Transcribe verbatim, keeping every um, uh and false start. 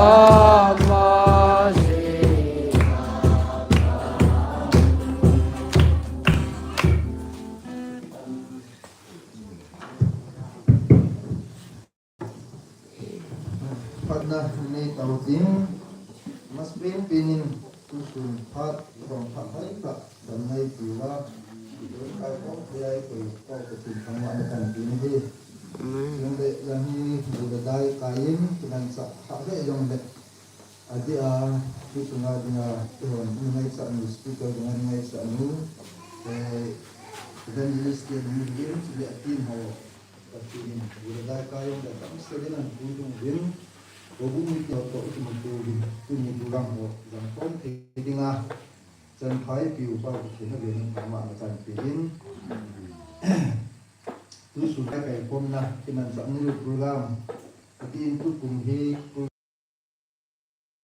Ama Phatna nei tau ting, masapen penin tusun phat, vang phat hai phat, dam nei tiu va, kai kong thei ai koi, koi ka tin thangvahna kahin pe ahi. Amen. Jong le, jong hi, bu le dai kaiyin, kimanchah kha le jong le. Adeh a, tusunga dinga, eihon, ngaichat nu, speaker dinga ngaichat nu, eh, evangelist te nu, chule ateam ho, Pathen in, bu le dai kaiyin, le damsel in ahin puilut uvin, houbung mite ho toh ikimuto uvin, tuni program ho, jangkhom thei dinga, chanpha eipe u Pa Pathen in avel in thangvahna kahin pe in. Tusun a kaikhomna, kimanchah ni program, atin tukum hi,